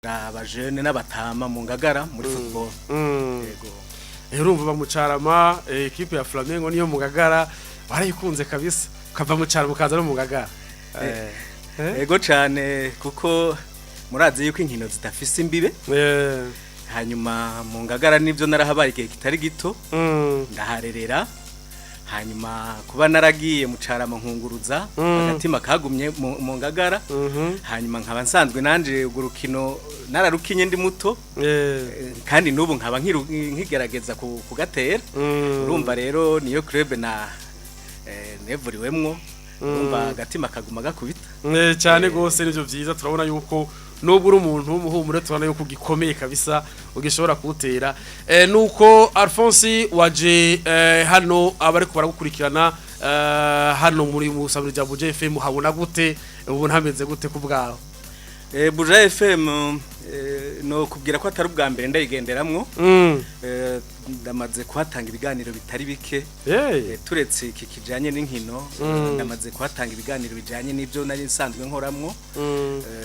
Abajene n'abatama mu Ngagara muri football. Yego. Urumva bamucarama, ekipe ya Flamengo niyo mu Ngagara warayikunze kabisa, ukava mu Carama ukaza no mu Ngagara. Yego cyane, kuko murazi yuko inkino zidafise imbibe. Hanyuma mu Ngagara nibyo, narahabaye igihe kitari gito, ndaharerera. Hanyuma kuba naragiye mu Carama nkunguruza, agatima kagumye mu Ngagara. Hanyuma nkaba nsanzwe nanje urwo rukino nararukinye ndi muto, kandi n'ubu nkaba nkigerageza kugatera. Urumva rero niyo club na nevuriwemwo, urumva agatima kaguma gakubita. Cyane gose, nivyo vyiza. Turabona yuko nubwo uri umuntu w'umuhumure, turabona yuko ugikomeye kabisa, ugishobora kuwutera. Nuko Alphonse waje hano, abariko baragukurikirana hano muri musabiro rya Buja FM, habona gute? Ubu ntameze gute ku bwawe? Buja FM, no kubwira ko atari ubwa mbere ndayigenderamwo. Ndamaze kuhatanga ibiganiro bitari bike. Turetse iki kijanye n'inkino, ndamaze kuhatanga ibiganiro bijanye n'ibyo nari nsanzwe nkoramwo,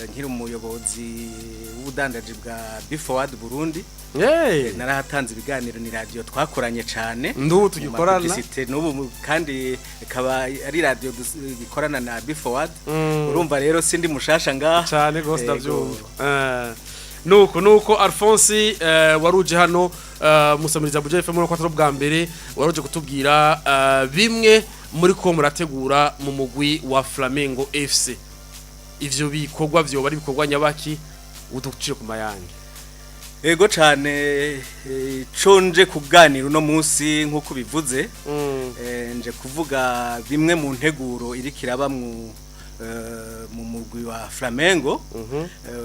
nkiri umuyobozi w'ubudandaji bwa Beforward Burundi. Narahatanze ibiganiro, ni radio twakoranye cane. Ndubu tugikorana. Mu ma publicité n'ubu kandi ikaba ari radio ikorana na Beforward. Urumva rero sindi mushasha ngaha. Cyane gose. Yego. Ndavyumva. Nuko Alphonse, waruje hano musamiriza Buja FM ko atari ubwa mbere waruje kutubwira bimwe muri ko murategura mu mugwi wa Flamengo FC. Ivyo bikorwa vyoba ari ibikorwa nyabaki? Uducire ku mayange. Ego cane, ico nje kuganira uno munsi, nk'uko bivuze, nje kuvuga bimwe mu nteguro iriko iraba mu mugwi wa Flamengo,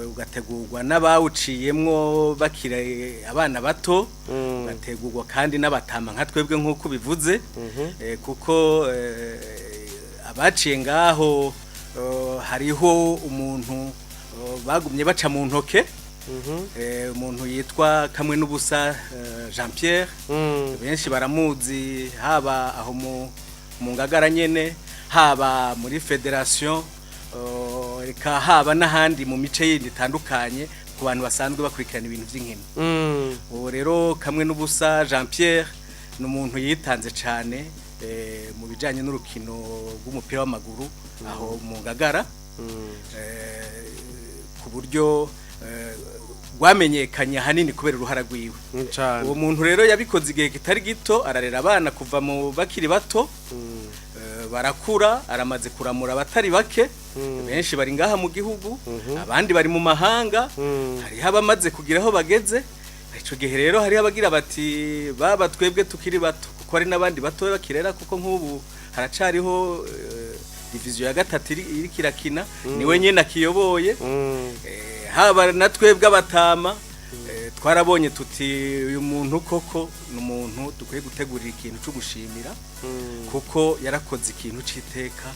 ugategurwa n'abawuciyemwo bakiri abana bato, ugategurwa kandi n'abatama nka twebwe nk'uko bivuze, kuko abaciye ngaho, hariho umuntu bagumye baca mu ntoke, umuntu yitwa kamwe n'ubusa Jean Pierre. Benshi baramuzi, haba aho mu Ngagara nyene, haba muri fédération, eka haba n'ahandi mu mice yindi itandukanye ku bantu basanzwe bakurikirana ibintu by'inkino. Ubu rero kamwe n'ubusa Jean Pierre ni umuntu yitanze cyane mu bijyanye n'urukino rw'umupira w'amaguru aho mu Ngagara, ku buryo rwamenyekanye ahanini kubera uruhara rwiwe. Cane. Uwo muntu rero yabikoze igihe kitari gito, ararera abana kuva mu bakiri bato, barakura, aramaze kuramura abatari bake. Benshi bari ngaha mu gihugu, abandi bari mu mahanga, hariho abamaze kugira aho bageze. Ico gihe rero hariho abagira bati baba twebwe tukiri bato, kuko hari n'abandi bato bakirera, kuko nk'ubu haracariho division ya gatatu iriko irakina, niwe nyene akiyoboye. Haba na twebwe abatama, twarabonye tuti uyu muntu koko ni umuntu dukwiye gutegurira ikintu cyo gushimira, kuko yarakoze ikintu c'iteka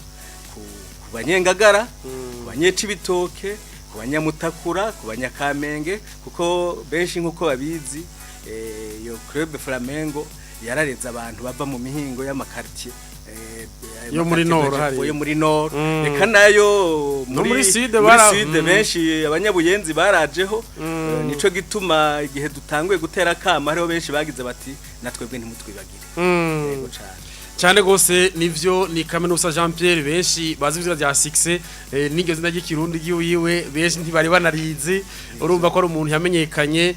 ku Banyengagara, ku Banyecibitoke, ku Banyamutakura, ku Banyakamenge, kuko benshi nk'uko babizi, iyo club Flamengo yarareze abantu bava mu mihingo y'ama quartier Yo muri ama quartier Nord hariya. yo muri Nord, eka nayo No muri Sud. Muri Sud, benshi abanyabuyenzi barajeho. Nico gituma igihe dutanguye gutera akama hariho benshi bagize bati natwebwe ntimutwibagire. Yego cane. Cyane gose, nivyo, ni Kaminuza Jean Pierre, benshi bazi izina rya Succès, n'iryo zina ry'ikirundi ryiwiwe benshi ntibari banarizi. Urumva ko ari umuntu yamenyekanye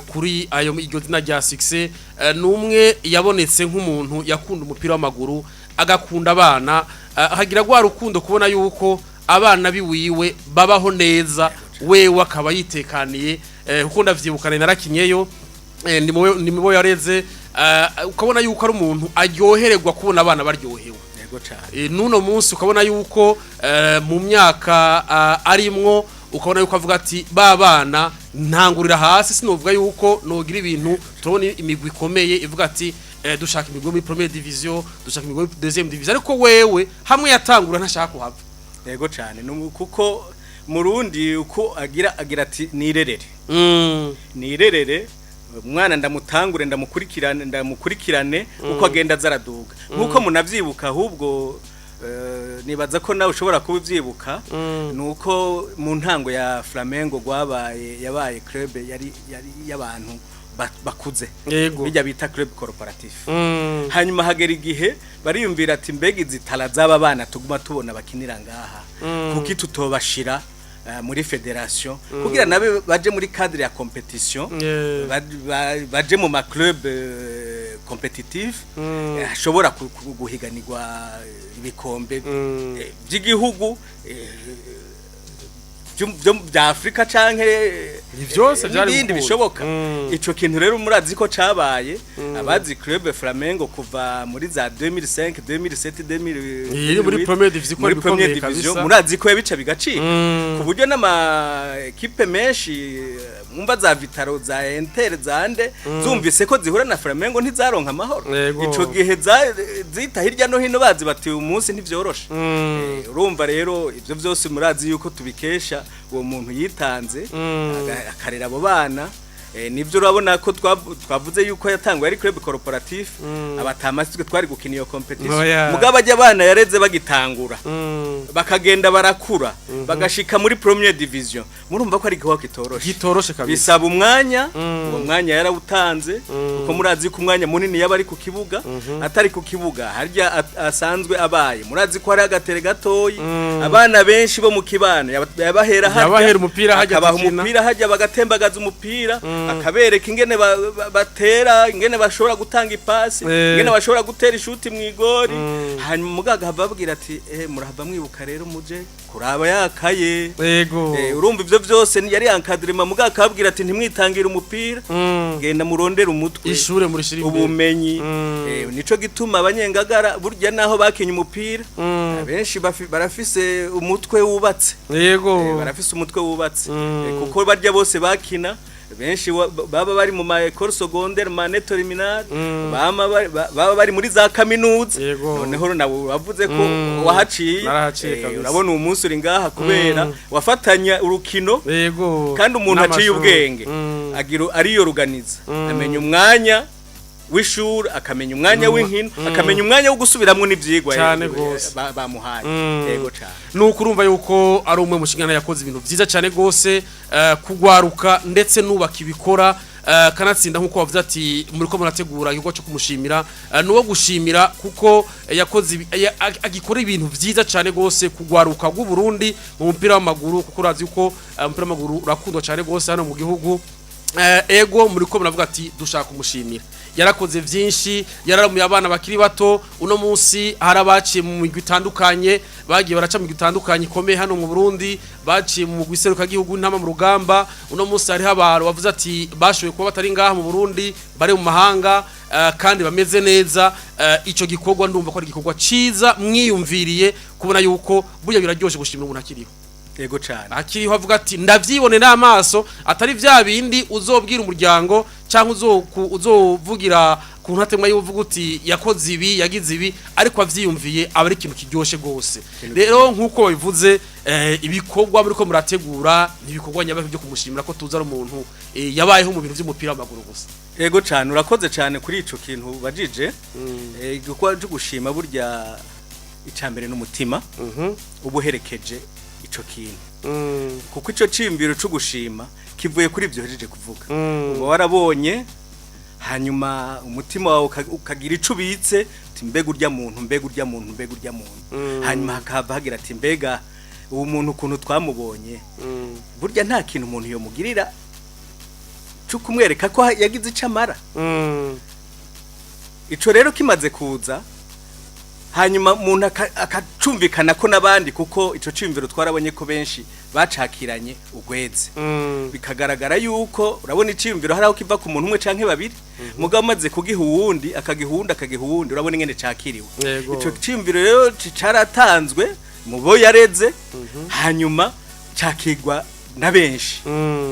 kuri ayo iryo zina rya Succès. Numwe yabonetse nk'umuntu yakunda umupira w'amaguru, agakunda abana, akagira rwa rukundo kubona yuko abana biwiwe babaho neza, wewe akaba yitekaniye, kuko ndavyibukane narakinyeyo, ni mubo yareze, ukabona yuko ari umuntu aryohererwa kubona abana baryohewe. Yego cane. Nuno munsi ukabona yuko mu myaka arimwo, ukabona yuko avuga ati ba bana ntangurira hasi, sinovuga yuko nogira ibintu. Turabona imigwi ikomeye ivuga ati dushaka imigwi muri première division, dushaka imigwi muri deuxième division, ariko wewe hamwe yatangura ntashaka kuhava. Yego cane. Kuko murundi uko agira ati nirerere, nirerere umwana, ndamutangure, ndamukurikirane uko agenda azaraduga, nkuko munavyibuka ahubwo. nibaza ko nawe ushobora kuba ubyibuka, nuko mu ntango ya Flamengo gwabaye, yabaye club yari y'abantu bakuze, bijya bita club corporatif. Hanyuma hagera igihe bariyumvira ati: "Mbega izi talents z'aba bana tuguma tubona bakinira ngaha, kuki tutobashira muri fédération kugira nabe baje muri cadre ya compétition, baje mu ma club compétitif, ashobora guhiganirwa ibikombe by'igihugu, bya Afrika canke Ni vyose vyari n'ibindi gukunda. bishoboka?" Ico kintu rero murazi ko cabaye. Abazi Club Flamengo kuva muri za 2005, 2007, 2000, Iri muri première division, muri ikora première ibikomeye division, kabisa. murazi ko yabica bigacika, ku buryo n'ama équipe menshi, mwumva za Vital'O, za Inter, za nde, zumvise ko zihura na Flamengo ntizaronka amahoro. Ico gihe zita hirya no hino, bazi bati: "Uyu munsi ntivyoroshe." Urumva rero ivyo vyose murazi yuko tubikesha uwo muntu yitanze, akarera abo bana. Nivyo urabona ko twavuze yuko yatanguye ari club corporatif, abatamasi twe twari gukina iyo compétition. Oya. Mugabo ajya abana yareze bagitangura, bakagenda barakura, bagashika muri première division, murumva ko ari igikorwa kitoroshe. Gitoroshe kabisa. Bisaba umwanya. Uwo mwanya yarawutanze, kuko murazi ko umwanya munini yaba ari ku kibuga. Atari ku kibuga, harya asanzwe abaye, murazi ko hari agatere gatoyi, abana benshi bo mu kibano yabahera harya, Yabahera umupira harya akabaha tukina. umupira harya, bagatembagaza umupira, akabereka ingene batera, ingene bashobora gutanga ipasi, ingene bashobora gutera ishuti mu igori. Hanyuma mugaga hava ababwira ati: "Murahava mwibuka rero muje kuraba yakaye." Urumva ivyo vyose yari encadrement. Mugaga akababwira ati: "Ntimwitangire umupira, genda murondere umutwe, Ishure murishira imbere. ubumenyi." Nico gituma abanyengagara burya naho bakinye umupira, abenshi barafise umutwe wubatse. Barafise umutwe wubatse. Kuko barya bose bakina, benshi baba bari mu ma école secondaire, ma terminale, bama baba bari muri za kaminuza. Noneho nawe wavuze ko wahaciye. Narahaciye kabisa. Urabona uyu munsi uri ngaha kubera wafatanya urukino. Kandi umuntu aciye N'amashuri. ubwenge agira ariyoruganiza, amenya umwanya w'ishuri, akamenya umwanya w'inkino, akamenya umwanya wo gusubiramwo n'ivyigwa Cane gose. bamuhaye. Yego cane. Nuko urumva yuko ari umwe mushingana yakoze ibintu vyiza cyane gose, kugwaruka ndetse nubaka ibikora, kanatsinda nkuko bavuze ati muri ko murategura igikorwa cyo kumushimira, nuwo gushimira kuko yakoze agikora ibintu vyiza cyane gose kugwaruka rw'u Burundi mu mupira w'amaguru, kuko urazi yuko umupira w'amaguru urakundwa cyane gose hano mu gihugu. Ego muri ko muravuga ati dushaka kumushimira, yarakoze vyinshi, yararamuye abana bakiri bato. Uno munsi hari abaciye mu migwi itandukanye, bagiye baraca mu migwi itandukanye ikomeye hano mu Burundi, baciye mu mugwi gihugu intama mu rugamba. Uno munsi hariho abantu bavuze ati bashoboye kuba batari ngaha mu Burundi, bari mu mahanga, kandi bameze neza. Ico gikorwa ndumva ko ari igikorwa ciza mwiyumviriye, kubona yuko burya biraryoshe gushimira umuntu akiriho. Yego cane. Akiriho avuga ati ndavyibone n'amaso, atari vya bindi uzobwira umuryango cyangwa uzovugira ku ntatemwa y'uvuga uti yakoze ibi, yagize ibi, ariko avyiyumviye aba ari ikintu kiryoshe gose. Rero nk'uko babivuze, ibikorwa muriko murategura ni ibikorwa nyababi byo kumushimira, ko tuzi ari umuntu yabayeho mu bintu vy'umupira w'amaguru gusa. Yego cane, urakoze cane kuri ico kintu bajije. Igikorwa cyo gushima, burya icambere n'umutima ubuherekeje ico kintu, kuko ico ciyumviro cyo gushima kivuye kuri ibyo hejeje kuvuga. Uba warabonye, hanyuma umutima wawe ukagira ico ubitse, uti: "Mbega urya muntu, mbega urya muntu, mbega urya muntu." Hanyuma hakava hagira ati: "Mbega uwo muntu ukuntu twamubonye, burya nta kintu umuntu yomugirira cyo kumwereka ko yagize ico amara?" Ico rero kimaze kuza, hanyuma umuntu akacumvikana ko n'abandi, kuko ico ciyumviro twarabonye ko benshi bacakiranye ugweze, bikagaragara yuko urabona iciyumviro hari aho kiva ku muntu umwe canke babiri, mugabo umaze kugiha uwundi, akagiha uwundi, akagiha uwundi, urabona ingene cakiriwe. Ico ciyumviro rero caratanzwe mu bo yareze, hanyuma cakigwa na benshi,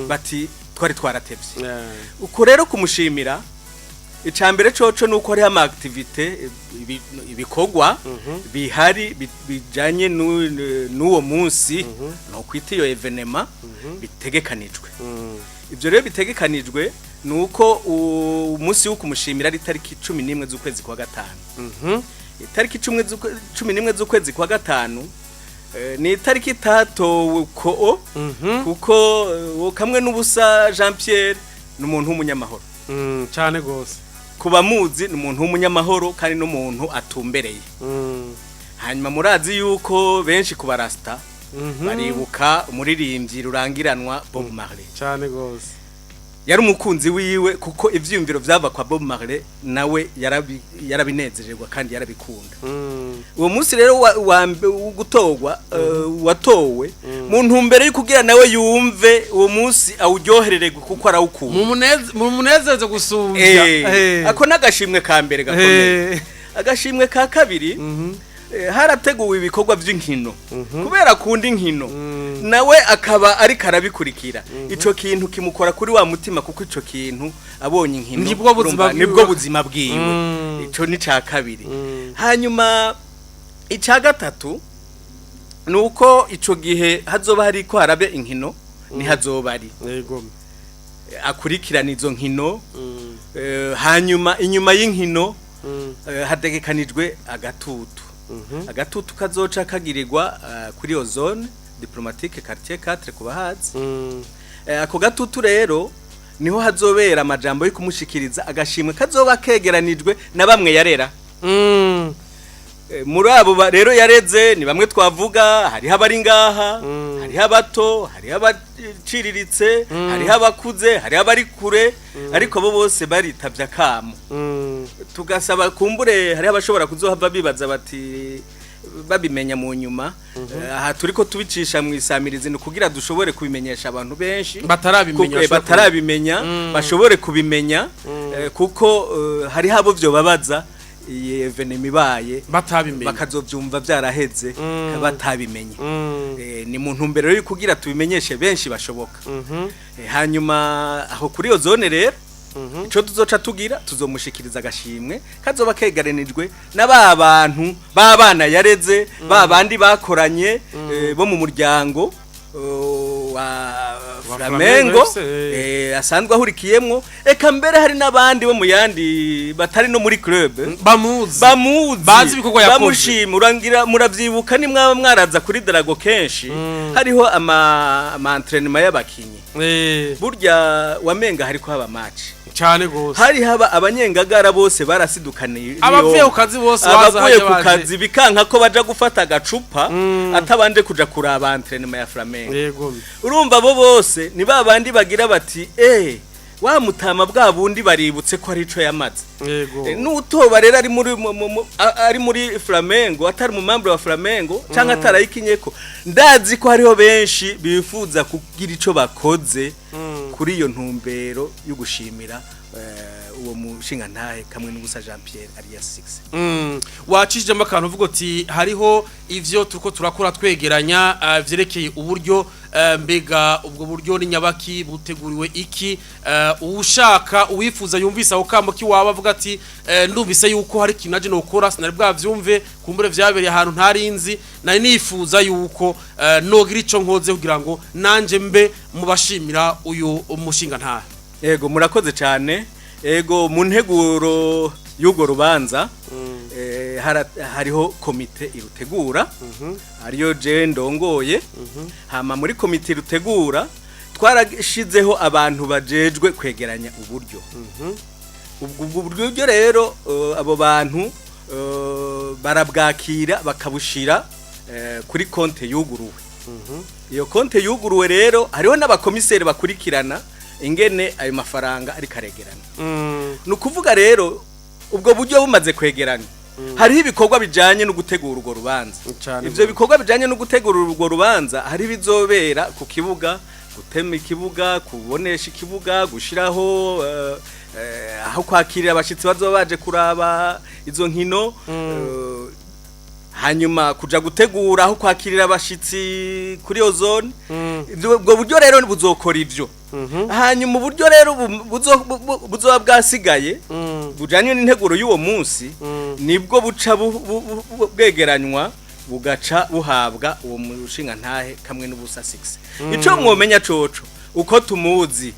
bati: "Twari twaratevye." Uko rero kumushimira, icambere coco nuko hariho ama activité, ibikorwa bihari bijanye n'uwo munsi, no kwita iyo événement, bitegekanijwe. Ibyo rero bitegekanijwe nuko umunsi wo kumushimira ari tariki 11 z'ukwezi kwa gatanu. Itariki 11 z'ukwezi kwa gatanu, ni itariki itatowe ko kuko uwo kamwe n'ubusa Jean Pierre ni umuntu w'umunyamahoro. Cyane gose. Ku bamuzi, ni umuntu w'umunyamahoro kandi n'umuntu atumbereye. Hanyuma murazi yuko benshi ku barasta baribuka umuririmbyi rurangiranwa Bob Marley. Cyane gose. Yari umukunzi wiwe, kuko ivyiyumviro vyava kwa Bob Marley nawe yarabinezererwa kandi yarabikunda. Uwo munsi rero wo gutorwa, watowe mu ntumbero yo kugira nawe yumve uwo munsi awuryoherererwe, kuko arawukunda. Mu munezeze gusumbya. Ako n'agashimwe ka mbere gakomeye. Agashimwe ka kabiri, harateguwe ibikorwa by'inkino kubera akunda inkino, nawe akaba ariko arabikurikira. Ico kintu kimukora kuri wa mutima, kuko ico kintu abonye inkino, Nibwo buzima urumva, bwiwe. nibwo buzima bwiwe. Ico ni ca kabiri. Hanyuma ica gatatu ni uko ico gihe hazoba hariko harabe inkino, ntihazoba ari akurikirana izo nkino. Hanyuma inyuma y'inkino hategekanijwe agatutu. Agatutu kazoca kagirirwa kuri iyo zone diplomatique, quartier 4 ku bahazi. Ako gatutu rero niho hazobera amajambo yo kumushikiriza agashimwe kazoba kegeranijwe na bamwe yarera. Muri abo rero yareze ni bamwe twavuga: hariho abari ngaha, hariho abato, hariho abaciriritse, hariho abakuze, hariho abari kure, ariko bo bose baritavye akamo. Tugasaba kumbure hariho abashobora kuzohava bibaza bati babimenya mu nyuma. Aha turiko tubicisha mu isamirizi ni kugira dushobore kubimenyesha abantu benshi batarabimenya, bashobora batarabimenya bashobore kubimenya, kuko hariho abo vyo babaza iyi événement ibaye batabimenya, bakazovyumva vyaraheze batabimenye. Ni mu ntumbero yo kugira tubimenyeshe benshi bashoboka. Hanyuma aho kuri iyo zone rero, ico tuzoca tugira, tuzomushikiriza agashimwe kazoba kegaranijwe na ba bantu b'abana yareze, ba bandi bakoranye, bo mu muryango wa wa Flamengo Flamengo FC, asanzwe ahurikiyemwo, eka mbere hari n'abandi bo mu yandi batari no muri club bamuzi, bamuzi, bazi ibikorwa yakoze. Bamushima. Urangira muravyibuka, ni mwaba mwaraza kuri Drago kenshi, hariho ama entraînement y'abakinyi. Burya wamenga hariko haba match. Cyane gose. Hari haba abanyengagara bose barasidukaniye. Abavuye ku kazi bose baza abavuye hajya ku baje. kazi bikanka ko baja gufata agacupa atabanje kuja kuraba entraînement ya Flamengo. Urumva abo bose ni ba bandi bagira bati: "Eh, wa mutama bwa bundi baributse ko ari ico yamaze." N'utoba rero ari muri ari muri Flamengo, atari mu membre wa Flamengo canke atarayikinyeko, ndazi ko hariho benshi bifuza kugira ico bakoze kuri iyo ntumbero yo gushimira uwo mushinga ntahe kamwe n'ubusa Jean Pierre alias 6. Wacishijemo akantu uvuga uti hariho ivyo turiko turakora twegeranya, vyerekeye uburyo. Mbega ubwo buryo ni nyabaki? Buteguriwe iki? Ushaka uwifuza yumvise aho kamo kiwaba avuga ati: "Ndumvise yuko hari ikintu naje nokora, sinari bwavyumve, kumbure vyabereye ahantu ntarinzi, nari nifuza yuko nogira ico nkoze kugira ngo nanje mbe mubashimira uyu mushinga ntahe." Ego, murakoze cyane. Ego, mu nteguro y'urwo rubanza hariho komite irutegura, ariyo je ndongoye. Hama muri komite irutegura twarashizeho abantu bajejwe kwegeranya uburyo. Ubwo buryo rero, abo bantu barabwakira bakabushira kuri konte yuguruwe. Iyo konte yuguruwe rero hariho n'abakomiseri bakurikirana ingene ayo mafaranga ariko aregerana. Ni ukuvuga rero ubwo buryo bumaze kwegerana, hariho ibikorwa bijanye no gutegura urwo rubanza. Cane. Ivyo bikorwa bijanye no gutegura urwo rubanza, hari bizobera ku kibuga: gutema ikibuga, kubonesha ikibuga, gushiraho aho kwakirira abashitsi bazoba baje kuraba izo nkino, hanyuma kuja gutegura aho kwakirira abashitsi kuri iyo zone. Ubwo buryo rero buzokora ivyo. Hanyuma uburyo rero buzoba bwasigaye bujanye n'integuro y'uwo munsi, nibwo buca bwegeranywa bugaca buhabwa uwo mushinga ntahe kamwe n'ubusa 6. Ico mwomenya coco Uko tumuzi,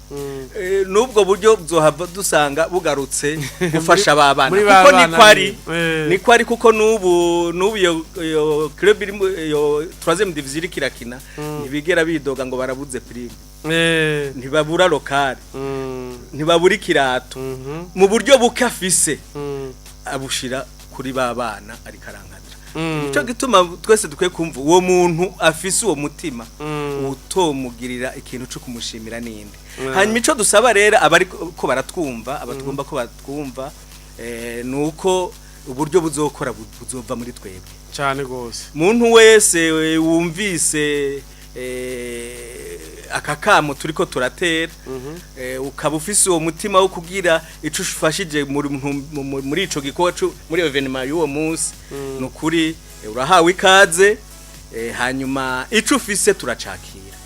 n'ubwo buryo bzohava dusanga bugarutse gufasha ba bana, Muri ba kuko bana. Niko ari. Niko ari, kuko n'ubu iyo club iri iyo 3e division iriko irakina, ntibigera bidoga ngo barabuze prime. Ntibabura local, ntibabura ikirato. Mu buryo buke afise, abushira kuri ba bana ariko arankadira. Nico gituma twese dukwiye kumva uwo muntu afise uwo mutima, utomugirira ikintu cyo kumushimira ninde? Hanyuma ico dusaba rero abari ko baratwumva, abatwumva ko batwumva, nuko uburyo buzokora buzova muri twebwe. Cyane gose. Muntu wese wumvise aka kamo turiko turatera, ukaba ufise uwo mutima wo kugira ico ufashije muri ico gikorwa muri événement y'uwo munsi, nukuri urahawe ikaze. Hanyuma ico ufise turacakira.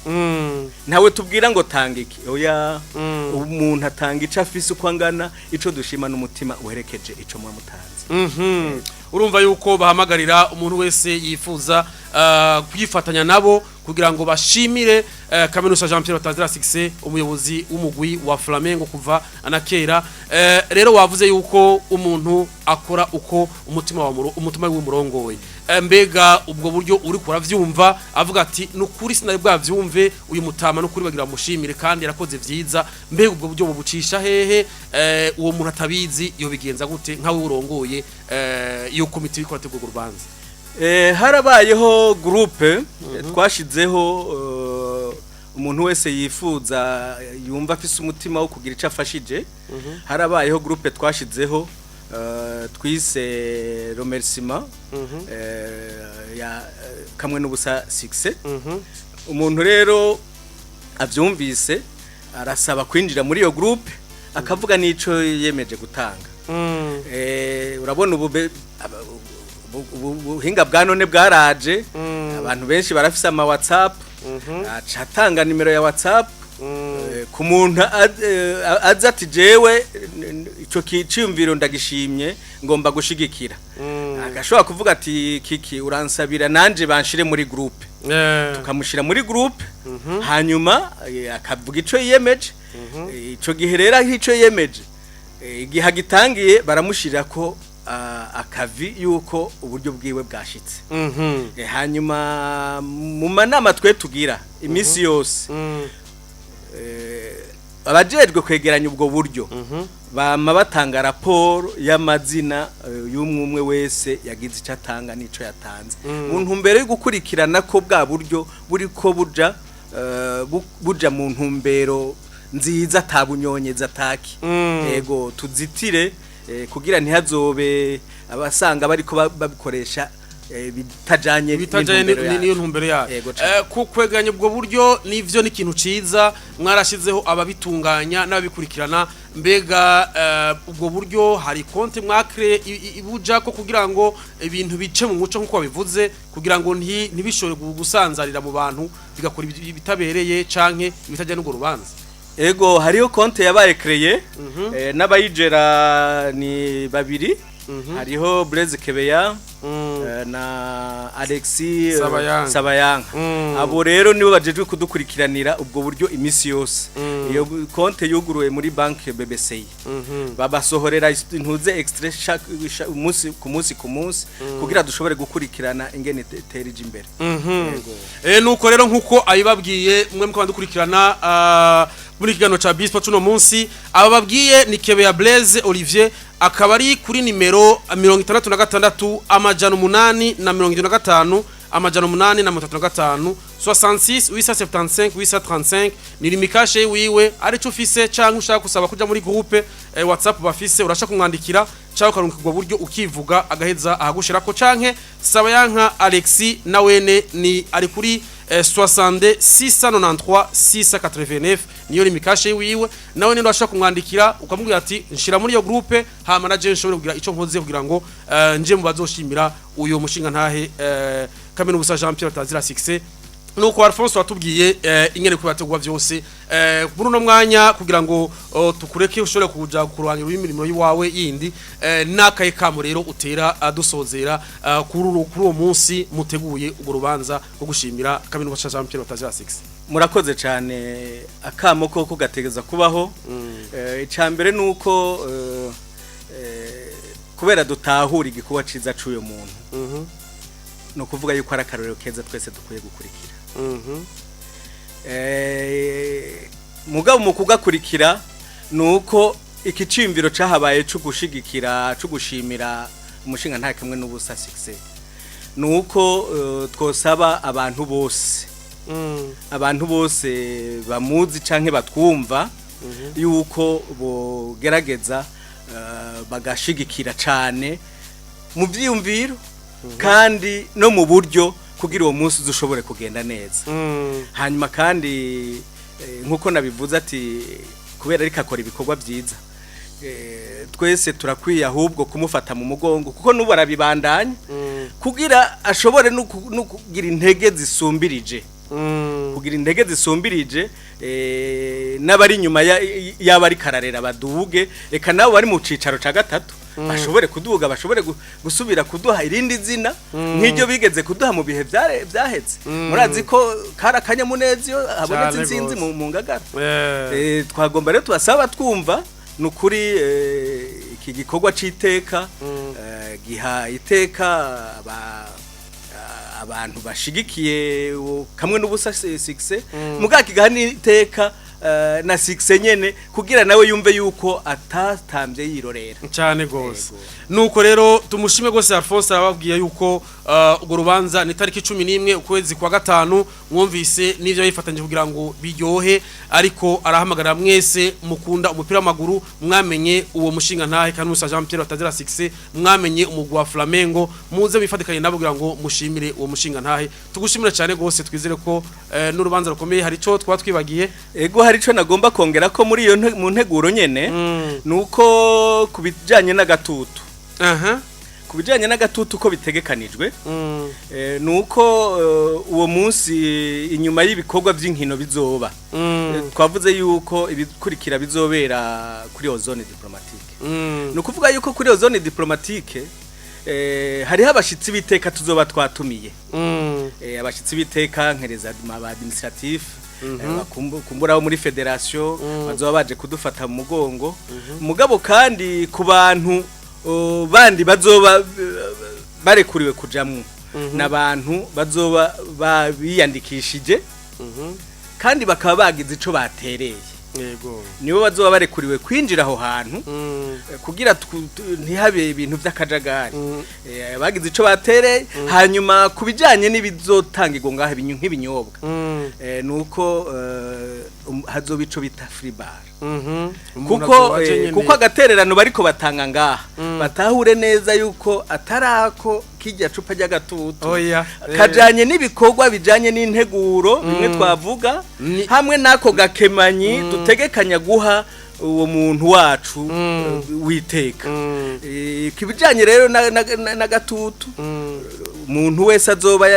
Ntawe tubwira ngo tanga iki, oya. Umuntu atanga ico afise uko angana. Ico dushima n'umutima uherekeje ico muba mutanze. Urumva yuko bahamagarira umuntu wese yifuza kwifatanya nabo kugira ngo bashimire Kaminuza Jean Pierre Batazira Success, umuyobozi w'umugwi wa Flamengo kuva na kera. Rero wavuze yuko umuntu akora uko umutima wa umutima w'umurongoye. Mbega ubwo buryo uri kuravyumva avuga ati: "Nukuri sinari bwavyumve, uyu mutama nukuri bagira bamushimire kandi yarakoze vyiza." Mbega ubwo buryo bubucisha hehe? Uwo muntu atabizi yo bigenza gute, nkawe urongoye iyo komite iriko irategura urubanza? Harabayeho groupe twashizeho. Umuntu wese yifuza, yumva afise umutima wo kugira ico afashije, harabayeho groupe twashizeho twise remerciement ya kamwe n'ubusa success. Umuntu rero avyumvise arasaba kwinjira muri iyo groupe, akavuga n'ico yemeje gutanga. Urabona ubu ubuhinga bwa none bwaraje, abantu benshi barafise ama WhatsApp, aca atanga nimero ya WhatsApp ku muntu aza ati: "Jewe ico kiciyumviro ndagishimye, ngomba gushigikira." Agashobora kuvuga ati: "Kiki uransabira nanje banshire muri groupe." Tukamushira muri groupe, hanyuma akavuga ico yiyemeje. Ico gihe rero aho ico yiyemeje, igihe agitangiye, baramushirira ko akavi yuko uburyo bwiwe bwashitse. Hanyuma mu manama twe tugira iminsi yose, abajejwe kwegeranya ubwo buryo bama batanga raporo y'amazina y'umwe umwe wese yagize icyo atanga n'ico yatanze, mu ntumbero yo gukurikirana ko bwa buryo buri ko buja buja mu ntumbero nziza, atabunyonyeza ataki. Yego, tuzitire kugira ntihazobe abasanga bariko babikoresha bitajanye bitajanye n'intumbero yacu. N'iyo ntumbero yayo. Yego cane. Ku kweganya ubwo buryo nivyo ni ikintu ciza, mwarashizeho ababitunganya n'ababikurikirana. Mbega ubwo buryo hari konti mwakire ibuja ko kugira ngo ibintu bice mu muco nkuko babivuze, kugira ngo ntibishobore gusanzarira mu bantu bigakora ibitabereye canke ibitajanye n'urwo rubanza? Ego, hariho konte yabaye créée, n'abayigera ni babiri. Hariho Blaise Kebeya na Alexis Sabayanka. Sabayanka. Abo rero nibo bajejwe kudukurikiranira ubwo buryo imisi yose. Iyo konte yuguruwe muri banke BBCI. Babasohorera intuze extrait chaque umunsi ku munsi ku munsi kugira dushobore gukurikirana ingene itera ija imbere. Yego. Nuko rero nkuko abibabwiye mwe muko dukurikirana muri kiganiro ca Bispo cuno munsi, abababwiye ni Kebeya Blaise Olivier, akaba ari kuri nimero 66 875 835, 66 875 835, ni Lumicash wiwe. Arico ufise canke ushaka gusaba kuja muri groupe WhatsApp bafise, urashaka kumwandikira cyangwa ukarungika buryo ukivuga, agaheza ahagushirako. Canke Sabayanka Alexis nawene ni ari kuri 62 693 689, niyo Lumicash wiwe. Nawe nendo ashaka kumwandikira ukamubwira ati: "Nshira muri iyo groupe, hama na je nshobore kugira ico nkoze kugira ngo nje mu bazoshimira uyo mushinga ntahe Kaminuza Jean Pierre Tazira Success." Nuko Alphonse watubwiye ingene kubategwa vyose muri uno mwanya kugira ngo tukureke ushobore kuja kurangira imirimo yiwawe yindi, nakaye kamo rero utera adusozera kuri uwo munsi muteguye urwo rubanza rwo gushimira Kaminuza Jean Pierre Batazira Success? Murakoze cyane. Akamo koko gategeza kubaho. Icya mbere ni uko kubera dutahura igikorwa ciza c'uyo muntu, ni ukuvuga yuko ari akarorero keza twese dukwiye gukurikira. Mugabo mu kugakurikira ni uko iki ciyumviro cahabaye co gushigikira, co gushimira umushinga nta kamwe n'ubusa Succès, ni uko twosaba abantu bose, abantu bose bamuzi canke batwumva, yuko bogerageza bagashigikira cane mu vyiyumviro kandi no mu buryo, kugira uwo munsi uzoshobore kugenda neza. Hanyuma kandi nkuko nabivuze ati kubera ariko akora ibikorwa byiza, twese turakwiye ahubwo kumufata mu mugongo, kuko n'ubu arabibandanya, kugira ashobore no kugira intege zisumbirije, kugira intege zisumbirije, n'abari inyuma y'aba ari kararera baduge, reka nabo bari mu cicaro ca gatatu bashobore kuduga, bashobore gusubira kuduha irindi zina nk'iryo bigeze kuduha mu bihe vyaheze. Murazi ko kari akanyamuneza iyo habonetse Cane intsinzi gose. mu Ngagara. Twagomba rero tubasaba twumva nukuri iki gikorwa c'iteka, giha iteka abantu bashigikiye kamwe n'ubusa Succès, mugabo kigaha n'iteka na Succès nyene, kugira nawe yumve yuko atatambye yirorera. Cyane gose. Nuko rero tumushime gose. Alphonse arababwiye yuko urwo rubanza ni tariki 11 ukwezi kwa gatanu. Mwumvise n'ivyo yifatanyije kugira ngo biryohe, ariko arahamagarira mwese mukunda umupira w'amaguru, mwamenye uwo mushinga ntahe Kanusa Jean Pierre batazira Succès, mwamenye umugwi wa Flamengo, muze bifatikanye nabo kugira ngo mushimire uwo mushinga ntahe. Tugushimire cyane gose, twizere ko n'urubanza rukomeye. Hari ico twa twibagiye? Ego, hari ico nagomba kongera ko muri iyo mu nteguro nyene, nuko ku bijanye n'agatutu, ku bijanye n'agatutu ko bitegekanijwe, nuko uwo munsi inyuma y'ibikorwa by'inkino bizoba, twavuze yuko ibikurikira bizobera kuri zone diplomatique. Ni ukuvuga yuko kuri zone diplomatique hariho abashitsi b'iteka tuzoba twatumiye, abashitsi b'iteka nkereza ba administratif, kumbura bo muri fédération bazoba baje kudufata mu mugongo. Mugabo kandi ku bantu bandi bazoba barekuriwe kujamwo n'abantu bazoba biyandikishije kandi bakaba bagize ico batereye, nibo bazoba barekuriwe kwinjira aho hantu, kugira ntihabe ibintu by'akajagari. Bagize ico batereye. Hanyuma ku bijanye n'ibizotangirwa ngaho, nk'ibinyobwa, nuko hazoba ico bita free bar, kuko agatererano bariko batanga ngaha, batahure neza yuko atarako kijya cupa ry'agatutu, Oya, kajanye n'ibikorwa bijanye n'integuro bimwe twavuga, hamwe n'ako gakemanyi dutegekanya guha uwo muntu wacu witeka. Kibijanye rero n'agatutu, umuntu wese azoba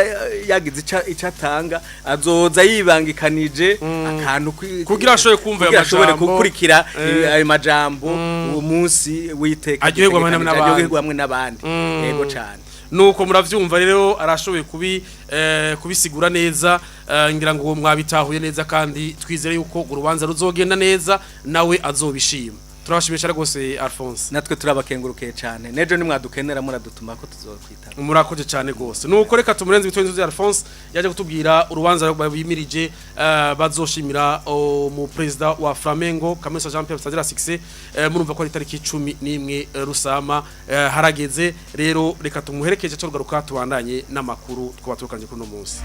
yagize ico atanga azoza yibangikanije akantu Kugira ashobore kumva ayo kugira ashobore majambo. gukurikira ayo majambo uwo munsi witeka, Aryoherwe hamwe dutegekanije, n'abandi. aryoherwe hamwe n'abandi. Yego cane. Nuko muravyumva rero, arashoboye kubisigura neza, ngira ngo mwabitahuye neza, kandi twizere yuko urubanza ruzogenda neza nawe azobishima. Turabashimisha rwose, Alphonse. Natwe turabakengurukiye cane. Nejo nimwadukenera muradutuma ko tuzokwitaba. Murakoze cyane gose. Nuko reka tumurenze bitwe inzu. Alphonse yaje kutubwira urubanza bimirije, bazoshimira mu president wa Flamengo Kamesa Jean Pierre Sadira Succès. Murumva ko ari tariki 11 Rusama. Harageze rero, reka tumuherekeje, tugaruka tubandanye n'amakuru twaba turukanye kuri no munsi.